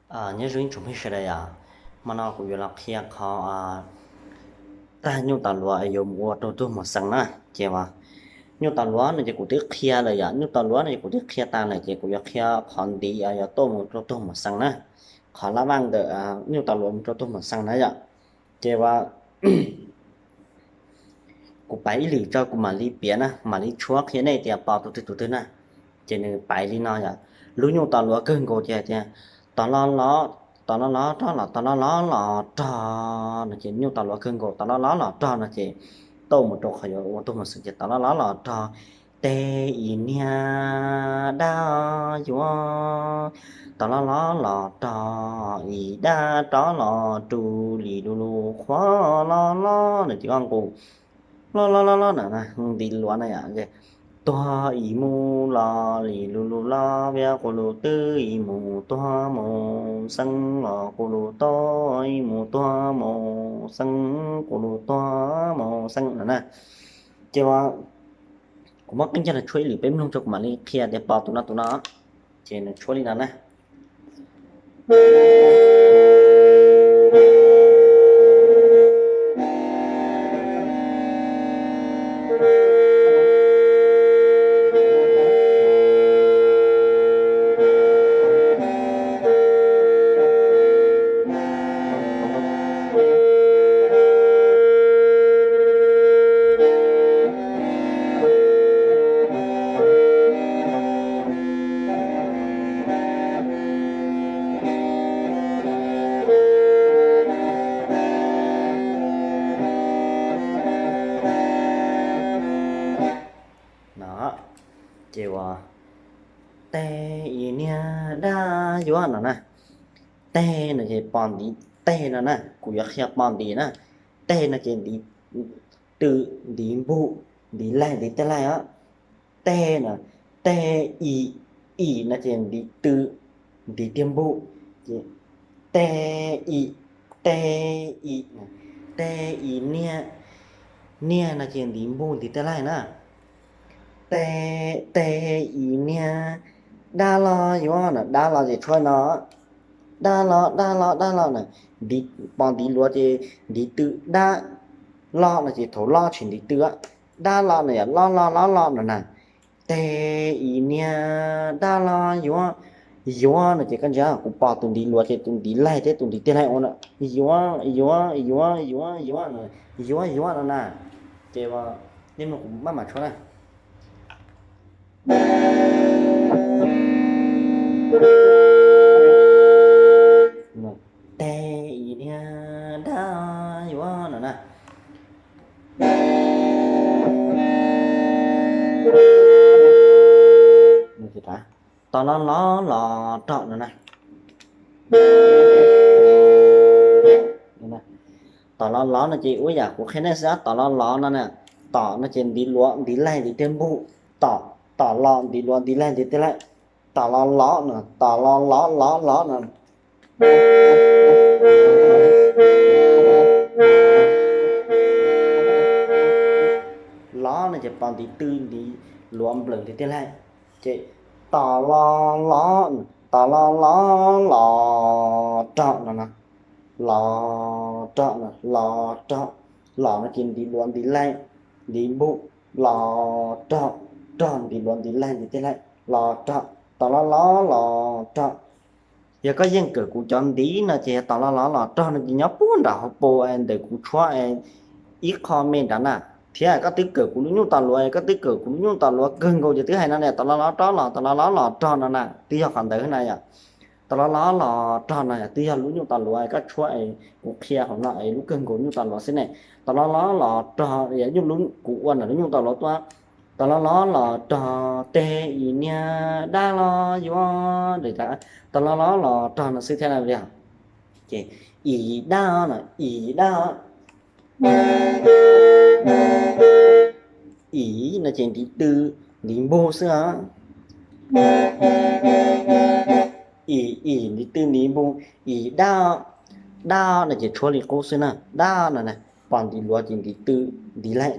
Nyob zoo ib tsoom phooj ywg sawv daws yom, hmo no kuv yuav los qhia qhov tag nyuj taus luav yuav mus ua rau tuag mus xeev na. Ces nyuj taus luav no ces kuv twb qhia lawm yom, nyuj taus luav no ces kuv twb qhia tas lawm, ces kuv yuav qhia qhov ntiv yuav tuaj mus rau tuag mus xeev na. Qhov lab vaj ntawm nyuj taus luav mus rau tuag mus xeev na yom. Ces kuv pais ib lwm tso kuv mam li piav na, mam li tshuab qhia nej tias pos tus twg tus twg na. Ces nws pais li no yom, lub nyuj taus luav kawg nkaus ces hais tias tos loj loj, tos loj loj rog los tos loj loj los rog no ces nyuj taus luav kawg nkaus tos loj loj los rog no ces tuaj mus rau qhov yuav ua tuag mus xeev ces tos loj loj los rog. Teg ib niag dab yuav, tos loj loj los rog ib dab rov los rus li lu lu qhuav loj loj no ces koj nqus loj loj loj loj na, ntiv luav na yom. Tuag ib mus los li lu lu loj, viab qus lus twb ib mus tuag mus xeeb los qus lus tuag ib mus tuag mus xeeb, qus lus tuag mus xeeb no na. Ces kuv muab qeeb coj los tshuab ib lwm peb mloog tso kuv mam li qhia tias pos tus no tus no. Ces nws tshuab li no na. No, ces ua teg ib niag dab yuav no na. Teg no ces pos ntiv teg no na, kuv yuav qhia pos ntiv na. Teg no ces ntiv tw, ntiv npug, ntiv laig, ntiv tej laig os. Teg no, teg i, i no ces ntiv tw, ntiv tiag npug. Ces teg i, teg i, teg ib niag, niag no ces ntiv npug, ntiv tej laig na. Teg, teg ib niag dab los yuav no, dab los ces tshuab no. Dab los, dab los, dab los na. Ntiv, pos ntiv luav ces ntiv tw dab, los no ces thaum loj tsis ntiv tw. Dab los no yog loj los, loj los no na. Teg ib niag dab los yuav, yuav no ces koj ntsia kuv pos tus ntiv luav ces tus ntiv laig thiab tus ntiv tej laig ua no. Yuav, yuav, yuav, yuav, yuav no. Yuav, yuav no na. Ces nej mloog kuv maj mam tshuab na. Teg ib niag dab yuav no na. Tos los los los rog no na. Tos los los no ces ua yam kuv qhia nej xwb, tos los los no na. Tos no ces ntiv luav ntiv laig ntiv tej npug. Tos, tos los ntiv luav ntiv laig ntiv tej laig. Tos los los no, tos los los los los no. Los no ces pos ntiv tw ntiv luav nplawm ntiv tej laig. Ces tos los los, tos los los los rog no na. Los rog no, los rog. Los no ces ntiv luav ntiv laig ntiv npug. Los rog, rog ntiv luav ntiv laig ntiv tej laig. Los rog, tos los los los rog. Yog koj yeej kawm kuv cov ntiv no ces tos los los los rog no ces nyob puag nram hauv paus ntawm kuv tshuab ib qho me nrad na. Thiab koj twb kawm kuv lub nyuj tos luav, koj twb kawm kuv lub nyuj tos luav kawg nkaus ces twb hais no na, tos los los rog los, tos los los los rog no na, twb yog qhov ntawd na yom. Tos los los los rog no twb yog lub nyuj tos luav koj tshuab, kuv qhia hauv no es lub kawg nkaus nyuj tos luav xwb ne. Tos los los los rog yog nyuj lub kuv ua ntawm lub nyuj tos luav tuaj. Tos los los los rog teg ib niag dab los yuav, tos los los los rog no xwb thiab na. Ces ib dab no, ib dab. Ib no ces ntiv tw, ntiv npug xwb os. Ib, ib ntiv tw ntiv npug, ib dab, dab no ces tshuab li qub xwb na, dab no na, pos ntiv luav ces ntiv tw, ntiv laig,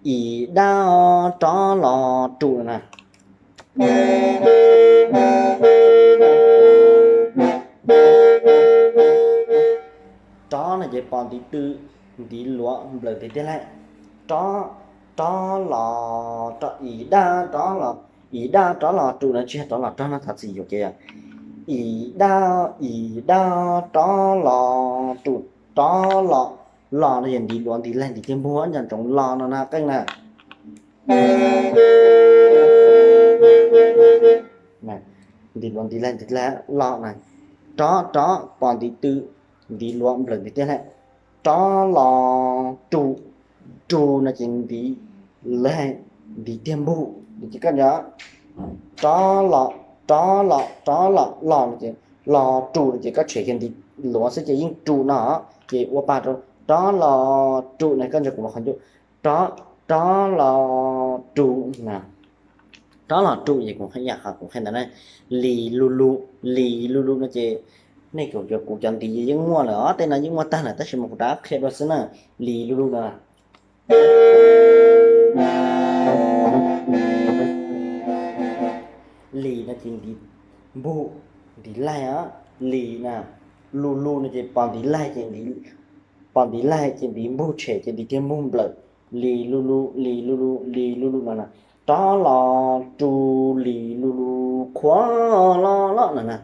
ib dab rov los rus na. Ces pos ntiv tw, ntiv luav nplawm ntiv tiaj laij. Rov, rov los, rov, ib dab rov los, ib dab rov los rub no tsis yog rov los rov no, thov txim yuam kev. Ib dab, ib dab rov los rub, rov los, los no ces ntiv luav ntiv laij ntiv tiaj npug nco ntsoov los no na qeej na. Ntiv luav ntiv laij ntiv tiaj laij los na. Rov, rov pos ntiv tw, ntiv luav nplawm ntiv tiaj laij. Rov los rub, rub no ces ntiv laij ntiv tiaj npug no ces koj nco. Rov los, rov los, rov los, los no ces, los rub no ces koj tshem kiag ntiv luav xwb ces yeej rub no. Ces ua pa rau rov los rub no koj nco kuv qhov ncauj. Rov, rov los rub na. Rov los rub ces kuv qhia, qhov kuv qhia ntawd na. Lis lus lus, lis lus lus no ces nej kuv cov ntiv yeej muaj lawm os, tej no yeej muaj tag lawm tab sis mas kuv rov qhia dua xwb na. Lis lus lus no. Lis no ces ntiv npug ntiv laij os. Lis na, lus lus no ces pos ntiv laij ces, pos ntiv laij ces ntiv npug tshem ces ntiv tiaj npug nplawm. Lis lus lus, lis lus lus, lis lus lus no na. Rov los rub lis lus lus qhuav los los no na.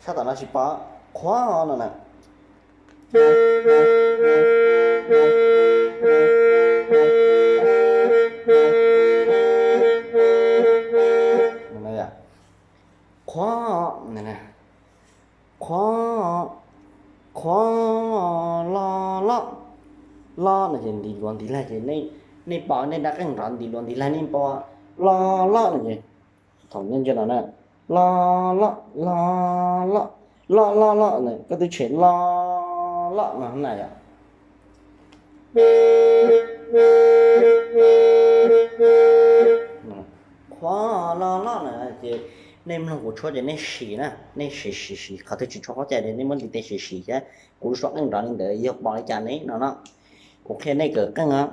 Sab tom no tsis pom, qhuav no na. Qhuav, qhuav, qhuav los los, los no ces ntiv luav ntiv laij ces nej pom nej dab qeej nrov ntiv luav ntiv laij nej pom los los no ces thaum nej ntsia no na, los los, los los, los los los, koj twb tshem los los no na yom. Qhuav los los na ces nej mloog kuv tshuab ces nej sim na, nej sim sim sim qhov twg tsis tshua qab cai ces nej muab ntiv tes sim sim thiab kuv lub suab qeej nrov li ntawd yog pom li cas ne no no. Kuv qhia nej kawm qeej os.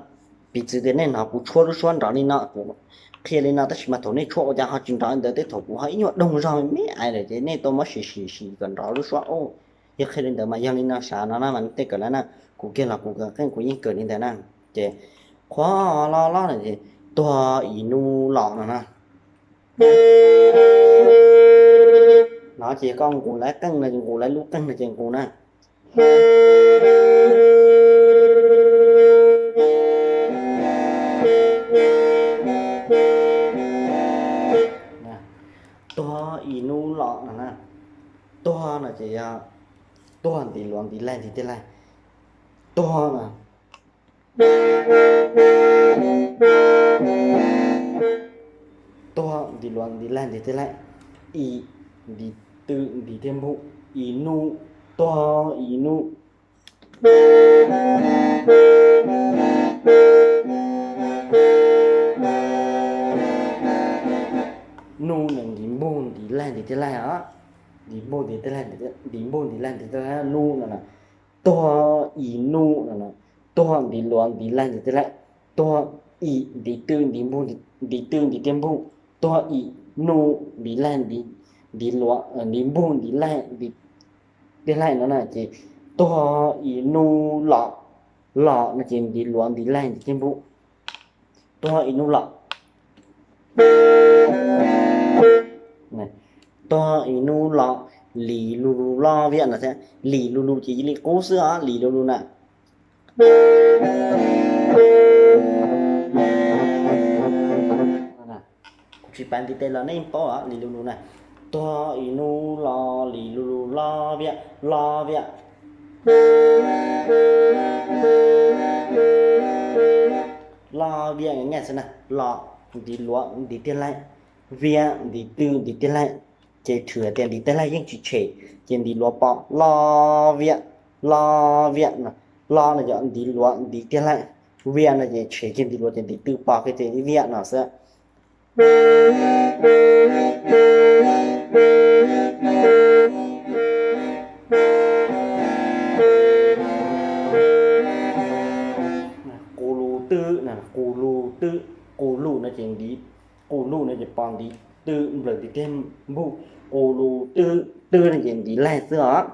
Piv txwv tias nej hnov kuv tshuab lub suab nrov li no, kuv qhia li no tab sis mas thaum nej tshuab ua cas ho tsis nrov li ntawd, tej thaum kuv ho ib nyuag doog zog me me ais lawm ces nej tau muab sim sim sim kom nrov lub suab. Yog qhia li ntawd mas yog li no sav no na mas nej tej kawm na na, kuv kiag los kuv kawm qeej kuv yeej kawm li ntawd na. Ces qhuav los los no ces tuag ib nub los no na. No ces koj nqus lawv qeej no ces nqus lawv lub qeej no ces nqus na. Tuag ib nub los no na. Tuag no ces yog tuag ntiv luav ntiv laij ntiv tiaj laij. Tuag no. Tuag ntiv luav ntiv laij ntiv tiaj laij. Ib ntiv tw ntiv tiaj npug. Ib nub, tuag ib nub. Nub no ntiv npug ntiv laij ntiv tiaj laij os. Ntiv npug ntiv tiaj laij, ntiv npug ntiv laij ntiv tiaj laij, nub no na. Tuag ib nub no na. Tuag ntiv luav ntiv laij ntiv tiaj laij. Tuag ib ntiv tw ntiv npug, ntiv tw ntiv tiaj npug. Tuag ib nub ntiv laij, ntiv luav, ntiv npug ntiv laij ntiv tiaj laij no na ces tuag ib nub los, los no ces ntiv luav ntiv laij ntiv tiaj npug. Tuag ib nub los, tuag ib nub los, lis lu lu los viam no thiab. Lis lu lu ces cia li qub xwb os, lis lu lu na. Kuv tsis pav ntiv tes los nej paub os, lis lu lu na. Tuag ib nub los, lis lu lu los viam, los viam. Los viam nyaj xwb na, los ntiv luav ntiv tiaj laij, viam ntiv tw ntiv tiaj laij. Ces thwm tias ntiv tiaj laij yeej tsis tshem, ces ntiv luav pom los viam, los viam no. Los no yog ntiv luav ntiv tiaj laij, viam no ces tshem kiag ntiv luav ces ntiv tw pom kiag ces viam no xwb. Qus lu tw, qus lu twb, qus lus no ces ntiv, qus lus no ces pos ntiv twb nplawm ntiv tiag npuj, qus lus twb, twb no ces ntiv laig xwb os.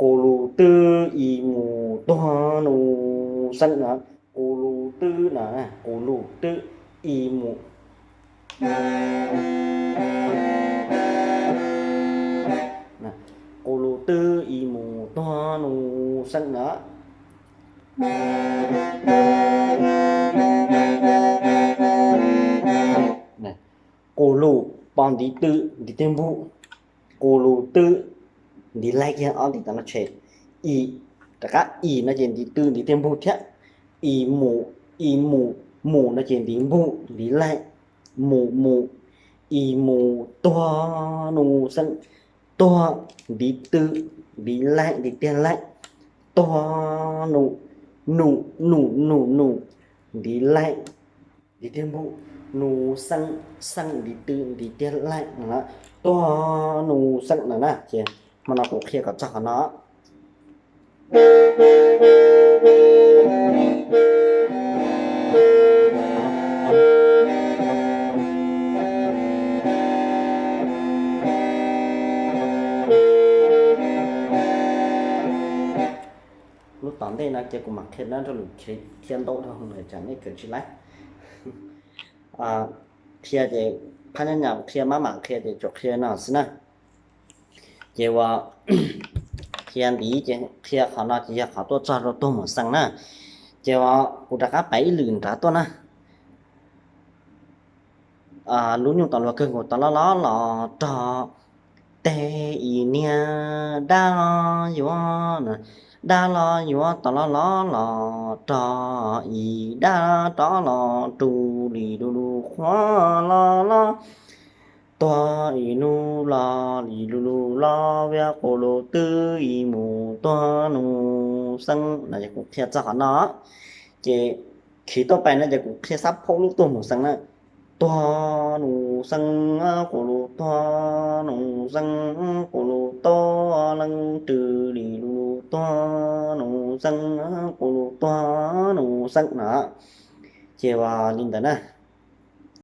Qus lus twb i mus tuag nus xeeb no, qus lus twb no, qus lus twb i mus, qus lus twb i mus tuag nus xeeb no. Qus lus pos ntiv twb ntiv tiag npuj, qus lus twb ntiv laig kiag ob ntiv tod no tshem, i, rov qab i no ces ntiv twb ntiv tiag npuj thiab, i mus, i mus, mus no ces ntiv npuj ntiv laig, mus mus, i mus tuag nus xeeb, tuag ntiv twb ntiv laig ntiv tiag laig, tuag nus, nus nus nus nus, ntiv laig ntiv tiag npuj, nus xeeb, xeeb ntiv twb ntiv tiag laig no, tuag nus xeeb no na. Ces hmo no kuv qhia kom txog qhov no. Lub tom ntej no ces kuv mam qhia dab rau lwm, qhia ntau dhau lawm tsam nej kawm tsis laib. Qhia ces phab nyob nyam qhia maj mam qhia ces tsuas qhia no xwb na. Ces uas qhia ntiv ces qhia qhov no ces yog qhov tuaj txog rau tuag mus xeeb na. Ces uas kuv rov qab pais ib lwm nrad tuaj na. Lub nyuj tom luag kawg nkaus tod loj loj los rog, teg ib niag dab los yuav, dab los yuav tod loj loj los rog, ib dab rov los rus li lus lus qhuav los los, tuag ib hnub los li lus lus los, viab qus lus twb ib mus tuag nus xeeb no. Ces kuv qhia txog qhov no, ces khiv tuaj pais no ces kuv qhia xab phaub lub tuag mus xeeb na. Tuag nus xeeb, qus lus tuag nus xeeb, qus lus tuag leej twg li lus lus tuag nus xeeb, qus lus tuag nus xeeb no. Ces uas li ntawd na.